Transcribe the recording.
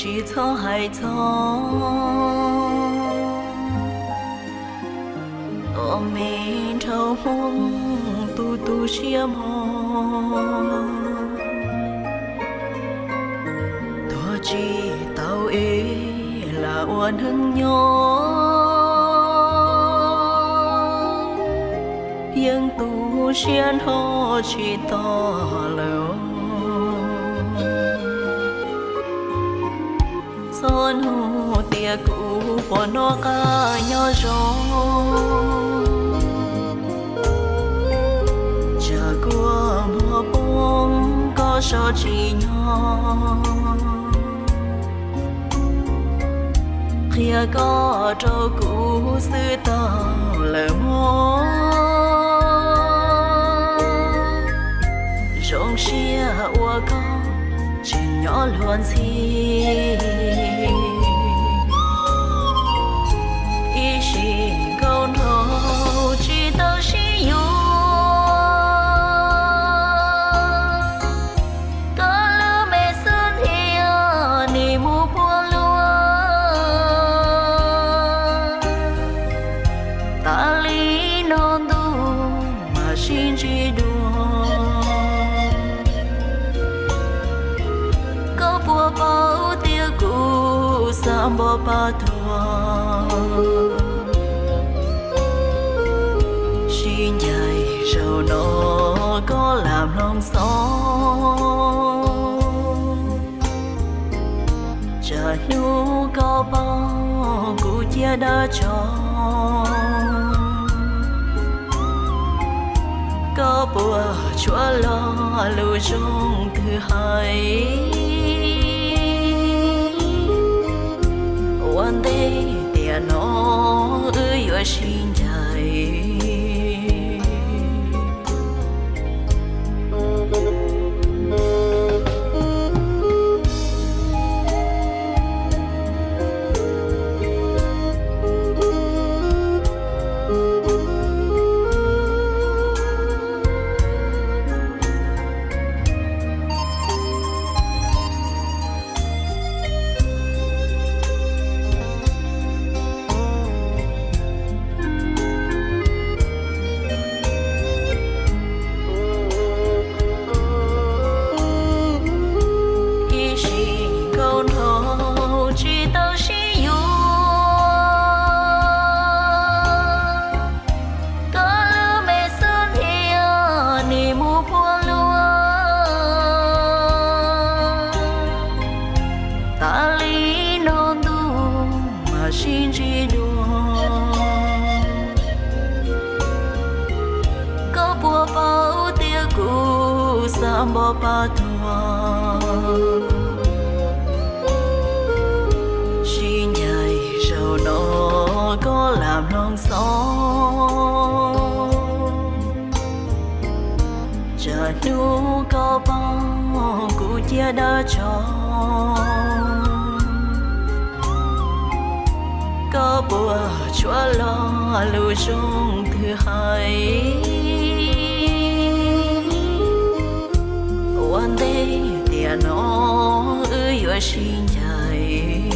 Tsis txhob hais txog ob me nraug Hmoob tus tu siab mog. Tuag tsis tau es lam ua neeg nyob, yeej tu siab nrho tsis tau lawm. Txhob nug tias kuv puas noj qab nyob zoo, tsam kua muag poob koj so tsis nyob. Qhia koj rau kuv xwb tau lawm mog. Zoo siab ua koj tseem nyob luag ntxhi, ib sim nkaus nrog tsis tau sib yuav. Koj lub me xub ntiag nim mus puag luag, tas li no ntuj mam sib ntsib dua. Koj puas paub tias kuv xav npog pab tuag, sib ncaim zaum no koj lam mloog xov. Tsam hnub koj paub kuv ciaj dab tso, koj puas tshuav lo lus zoo twg hais? Ua ntej tiam no wb yuav sib ncaim. Ib sim nkaus nrog tsis tau sib yuav, koj lub me xub ntiag nim mus puag luag, tas li no ntuj mam sib ntsib dua. Koj puas paub tias kuv xav npog pab tuag, sib ncaim zaum no koj lam mloog xov. Tsam hnub koj paub kuv ciaj dab tso, koj puas tshuav lo lus zoo twg hais? Ua ntej tiam no wb yuav sib ncaim.